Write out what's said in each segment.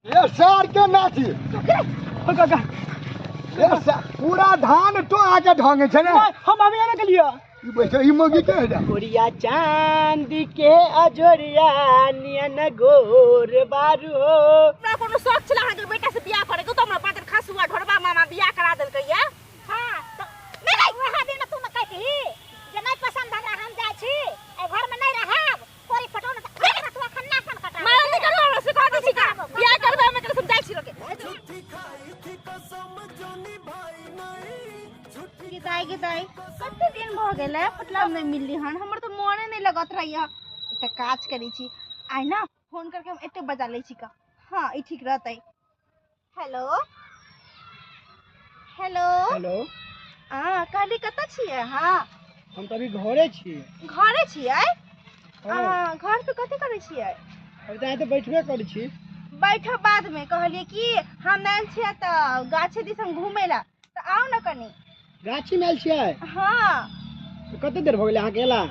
ये सार के नाची काका ये पूरा धान तो आके ढंग छै ने। हम अभी आने के लिए ई बैठे ई मगी के है। गोरिया चांद के अजोरिया नियन गोर बारू हो। हमरा कोनो शौक छला अहाँ के बेटा से बियाह करे के, तो हमरा पातर खसुआ ढोरबा मामा बियाह करा देलकै या। हां तो नहीं नहीं वहां दिन में तू न कहती जे नहीं पसंद हमरा, हम जाय छी ए घर में नहीं रहब, कोरी पटो न तू अखन ना कन कटा मारा नहीं करू हमरा से कह दै छी का बियाह करबै हम एकरा से जाय छी रोके। गीताई गीताई कते दिन भ गेलै मतलब नहीं मिलली हन, हमर तो मोने नहीं लगत रहिया। एकटा काज करै छी आइ ना फोन करके हम एते बजा लै छी का। हाँ ई ठीक रहतै। हेलो हेलो हेलो आ कहली कतऽ छियै? हाँ हम तऽ अभी घरे छी। घरे छियै? आ घर पे कथी करै छियै? अभी तऽ तऽ बैठबे करै छी। बैठो बाद में। कहलियै कि हम आयल छियै तऽ गाछे दिस हम घूमै ला, तऽ आउ ने कनी। गाछी में आयल छियै? हाँ। तऽ कते देर भऽ गेलै अहाँके एला?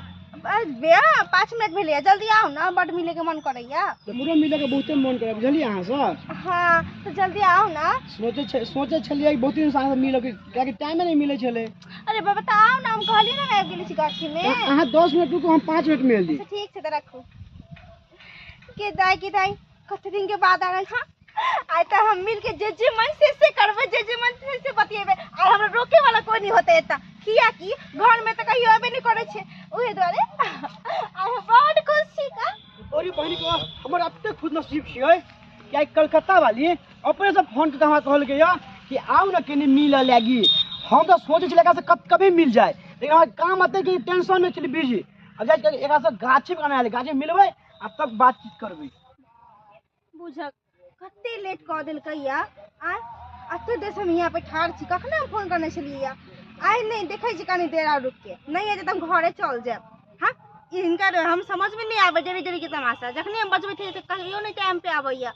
बस बे 5 मिनट भेलैया, जल्दी आउ ना, बड मिले के मन करैया। हमरो मिले के बहुते मन करे, बुझलियै अहाँ सब? हाँ तऽ जल्दी आउ ना। सोचै छलियै बहुत दिन से अहाँ से मिले के, कियाकि टाइमे नहीं मिलै छलै। अरे बाबा तऽ आउ ना, हम कहलियै ना आबि गेली छी गाछी में। अहाँ 10 मिनट रुकू, हम 5 मिनट में एली। ठीक छै तऽ रखू। के दाई के दाई कते दिन के बाद आ रहल छा। आइ तऽ हम मिल के जे जे मन से करबै, जे जे मन से बतियेबै, आइ हमरा रोके वाला कोई नहीं होतै एतऽ, कियाकि घर में तऽ कहियो अबे नहीं करै छै, ओहि दुआरे आइ हम बड खुश छी का। तोरी बहिन के हमर एते खुश नसीब छियै कि आइ कलकत्ता वाली अपने से फोन करके हमरा कहलकै या कि आउ ने कनी मिलऽ लागी। हम तऽ सोचै छलियै एकरा से कभी मिल जाए, लेकिन हमरा काम एते कि टेंशन में छलियै बिजी। अब जाइ एकरा से गाछी में आयल, गाछी में मिलबै आ तब बातचीत करबै। बुझक कते लेट कऽ देलकै या। आइ एते देर से हम यहाँ पे ठाढ़ छी, कखने हम फोन करने छलियै या। आइ नहीं देखै छी कनी देर आर रुक के, नहीं एतै तऽ हम घरे चल जायब। हाँ हिनकर हम समझ में नहीं आबै जरी जरी के तमाशा, जखने हम बजबै छियै तऽ कहियो नहीं टाइम पे आबैया।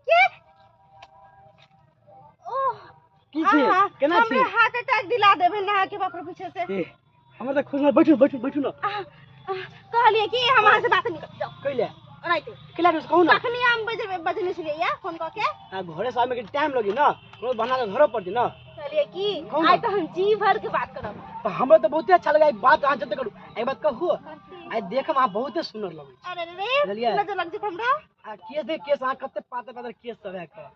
के ओह की छै केना छी? हमरा हार्ट अटैक दिला देबै नहा के बाप रे पीछे से। ए हमर तऽ खुश बैठू बैठू बैठू ना। कहलियै कि हम अहाँ से बात नहीं कर जाउ। कैले ओनाहिते केला के कहू ना। कखनी हम बजने छलियै या फोन कऽ के। आ घरे से आबे के टाइम लगी ना, कोनो बना के घरो पर दी ना। कहलियै कि आइ तऽ हम जी भर के बात करब। तऽ हमरा तऽ बहुते अच्छा लगा ई बात, अहाँ जते करू एक बात कहू, आइ देखम अहाँ बहुते सुंदर लगै छी। अरे रे नजर लग जेत हमरा। आ केस देख केस अहाँ कते पातर पातर केस सब है का।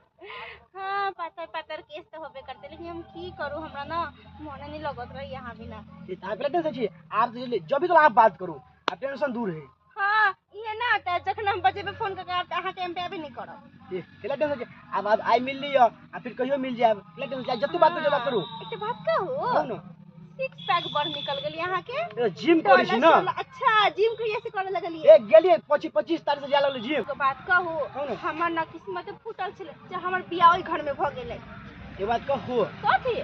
हां पातर पातर केस तऽ होबे करते, लेकिन हम की करू, हमरा ना मोने नहीं लगत रही यहाँ बिना। ई तऽ अहाँ टेंशन छी, आप जब भी तो आप बात करू आ टेंशन दूर है। हाँ ये ना त जखन हम बजेबे फोन करके आप अहाँ टाइम पे आबे नहीं करब। ए केला टेंशन छी, आब आइ मिल लिअ आ फिर कहियो मिल जायब, केला टेंशन छी, जते बात करू करू। एक बात कहू ना, 6 पैक बड़ निकल गेल यहाँ के। जिम करै छी ना। अच्छा जिम कहिया से करे लगलियै? ए गेलियै 25 तारीख से जाय लगलियै जिम। एक बात कहू, हमर ना किस्मत फूटल छलै जे हमर बियाह ओहि घर में भ गेलै। एक बात कहू कथी?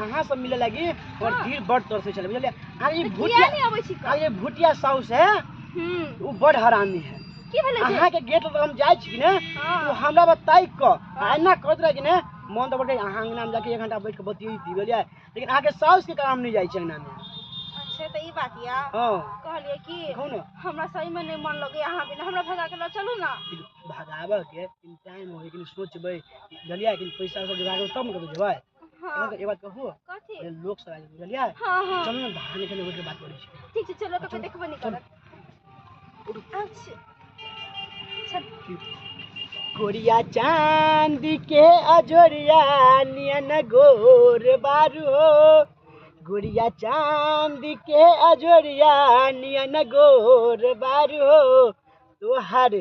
अहाँ सब मिले लागी और दिल बड़ तरसै छलै, बुझलियै? आ ई भुटिया नहीं आबै छी, आ ये भुटिया साउस है उ बड़ हरामी है। की भेलै? अहाँ के गेट पर हम जाइ छी ने, उ हमरा बताइ क आ एना करत रहे कि ने मन तऽ बड़ अहाँ अंगना में जाके 1 घंटा बैठ के बतियैती, बुझलियै? लेकिन अहाँ के साउस के काम नहीं जाइ छै अंगना में। अच्छा तऽ ई बात या। हां कहलियै कि कहू ना, हमरा सही में नहीं मन लगे अहाँ बिना, हमरा भगा के ल चलू ना। भगाबऽ के टाइम हो, लेकिन सोचबै, बुझलियै? कि पैसा सब जुगाड़ तब ने कतौ जेबै। हां एक बात कहू, कथी? लोक सब आयल, बुझलियै? हां हां चलू ना धान के बैठ के बात करै छी। ठीक छै चलो, कतौ देखबै नहीं करत। अच्छा गोरिया चांद के अजोरिया नियन गोर बारू हो, गोरिया चांद के अजोरिया नियन गोर बारू हो, तोहार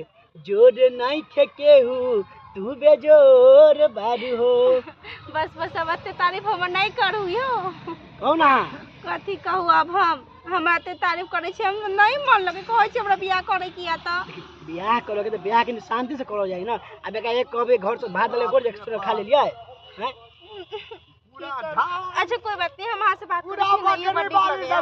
जोर नहीं केहू तू बेजोर बारू हो। बस बस अब एते तारीफ हमर नहीं करू यो। कहू ना कथी कहू अब, हम हमरा एते तारीफ करै छी, हम नहीं मन लगे, कहै छी हमरा बियाह करे की या तऽ बियाह करो के तऽ बियाह के शांति से करो जाए ना। अब एक एक कहबे घर से भात ले गोर खा लेलियै हैं। अच्छा कोई बात नहीं, हम अहाँ से बात करै छी नहीं बड़ नीक लगैया।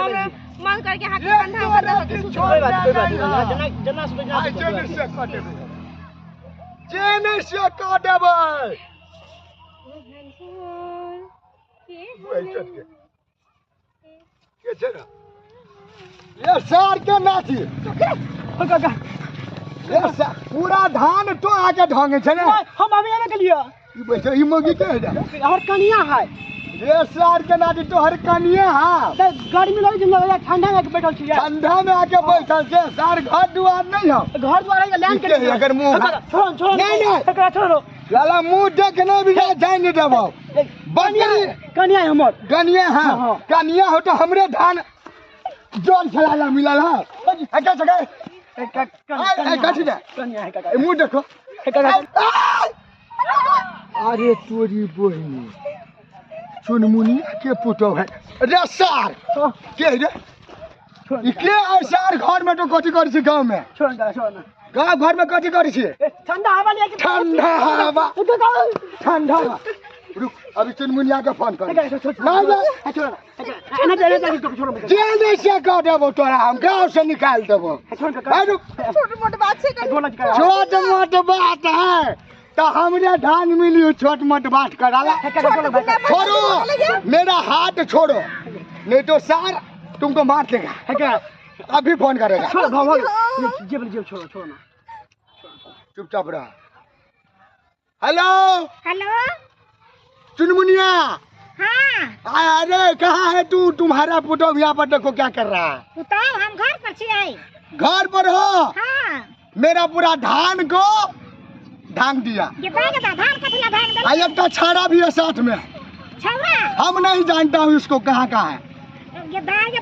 हमरा मन करके अहाँ के कंधा पर दऽ के सुतबै। कोई बात कोई बात जना जना सुतै जना सुतै। जे नहीं से कह देबै के छै ना ये सार के नाची काका पूरा धान तो आके ढंगे छै ने। हम अभी आने के लिए ई बैठे ई मौगी के है हमर कनिया है। रे सार के नाती तोहर कनिया है। त गर्मी लगे छै, ठंडा में आके बैठल छी। ठंडा में आके बैठल छै सार, घर दुआर नहीं हो। घर दुआर है लाइन के अगर मुंह छोड़ो छोड़ो नहीं नहीं एकरा छोड़ो लाला मुंह देखने भी जाय नहीं देबो। बकरी कनिया हमर कनिया है, कनिया हो तो हमरे धान जल छलाला मिलल है। अच्छा सके कथी दे कनिया है काका मुंह देखो। अरे तोरी बहिनी चुनमुनिया के पुतोह है रे सार के रे ई के आइ सार घर में तो कथी करै छी गाँव में? छोड़ ना छोड़ ना गाँव घर में कथी करै छी? ठंडा हवा ले, ठंडा हवा, ठंडा हवा। रुक अभी चुनमुनिया के फोन कर। नहीं से कह देबो तोरा हम गाँव से निकाल देबो। छोट मोट बात छै, छोट मोट बात है तो हमरे धान मिली छोट मोट बात कराला। छोड़ो मेरा हाथ छोड़ो नहीं तो सार तुमको मार देगा। अभी फोन करेगा। छोड़ो छोड़ो ना चुपचाप रहा। हेलो हेलो चुनमुनिया। हाँ अरे कहाँ है तू? तुम्हारा पुतोह यहाँ पर देखो क्या कर रहा है। पुतोह हम घर पर छियै। घर पर हो? हाँ। मेरा पूरा धान को धांग दिया। धान एक तो छाड़ा भी है साथ में। छाड़ा? हम नहीं जानता हूँ इसको कहाँ का है। ये बाय कहाँ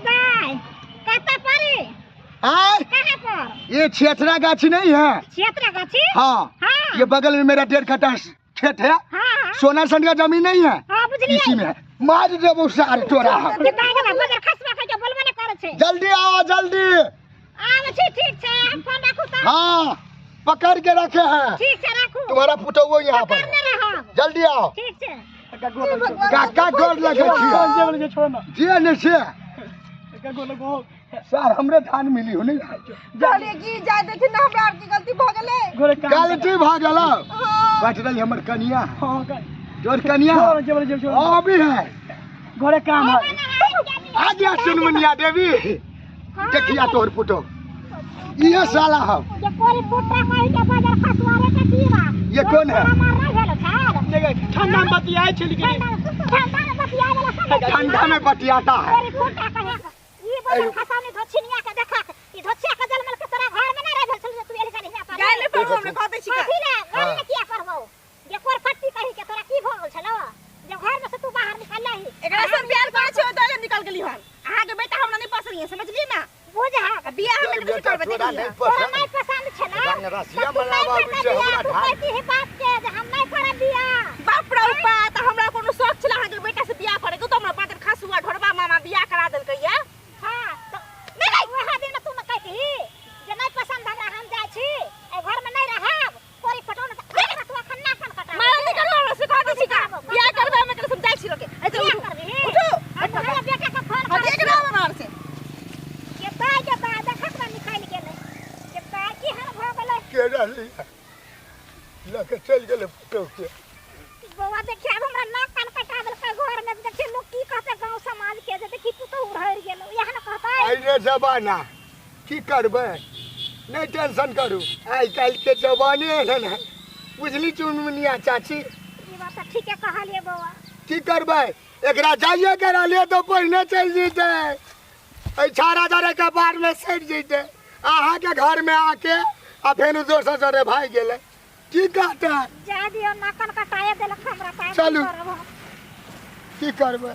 पर? कहाँ पर? ये छेतरा गाछी नहीं है? छेतरा गाछी? हाँ। हाँ। ये बगल में मेरा 1.5 कट्ठा खेत है। हाँ। सोना सन का जमीन नहीं है। हाँ, इसी में मार देबो सार तोरा। जल्दी आओ जल्दी। ठीक छै हम फोन राखू त। हाँ पकड़ के रखे हैं। ठीक छै राखू। तुम्हारा पुतोह यहाँ पर। जल्दी आओ। ठीक छै। काका गोर लगे छी। छोड़ो ना जे नहीं छे काका गोर लगो सर हमरे धान मिली हो नहीं। कहलिए की जाय देथिन ना हमरा आर के गलती भ गेलै। गलती भ गेल। बैठ रही हमर कनिया। हां तोर कनिया अभी है घरे काम है। आ गया चुनमुनिया देवी। देखिया तोहर पुतोह ये साला हम। ये कोरी पुत्रा कहि के बाजार खसवारे के दीवा। ये कौन है? ठंडा में बतियाए छे लेकिन ठंडा में बतियाए वाला ठंडा में बतियाता है। कोरी पुत्रा कहे ई बाजार खसानी धोछिनिया के देखा ई धोछिया के जलमल के तोरा घर में ना रह भेल छल तू एल चली हिया पर गाय ले पड़ो हमने कहते छी का कथी ले गाय ले किया करबो जे कोर फट्टी कहि के तोरा की भ गेल छलो जे घर में से तू बाहर निकलही। एकरा से प्यार करै छै ओतय निकल गेली हन। अहाँ के बेटा हमरा नहीं पसंद है समझलिए ना? बुझा बियाह हम एकरा से करबे देखिए तोरा नहीं पसंद छे ना रसिया मनावा छै हमरा धान कहती है बाप के जे हम नहीं करब बियाह। बाप रे बा त हमरा कोनो शौक छल अहाँ के बेटा से बियाह करे के तो हमरा पातर खसुआ ढोरबा मामा बियाह करा देलकै या। हां त नहीं नहीं वहा दिन तू न कहती जे नहीं पसंद हमरा हम जाय छी ए घर में नहीं रहब कोरी पटौन त तू अखन ना कन कटा मार निकल हमरा से कहते छी का बियाह करबे हम एकरा से जाय छी रोके। ए चल उठो उठो बेटा के फोन कर देख रहा हमरा से के बाय के बाय देखत ना निकाल गेलै के बाय की हाल भ गेलै के रहली लके चल गेलै पुतोह के। बौआ देखिए अब हमरा नाक कान कटा देलकै घर में। देखिए लोग की कहते गांव समाज के जे देखी पुतोह उड़हर गेल इएह न कहतै। आइ रे जमाना की करबै नहीं टेंशन करू आइ काल्हि के जमाने एहन है बुझली चुनमुनिया चाची। ई बात ठीके कहलिए बौआ। की करबै एकरा जाइए के रहलिए तो पहिने चलि जैतै एहि छाड़ा जरे के बाढ़ में सड़ि जैतै। अहाँके घर में आके आ फेर दोसर जरे भागि गेलै की कहतै? जा दियौ नाकन कटाए देलक हमरा। चलू की करबै।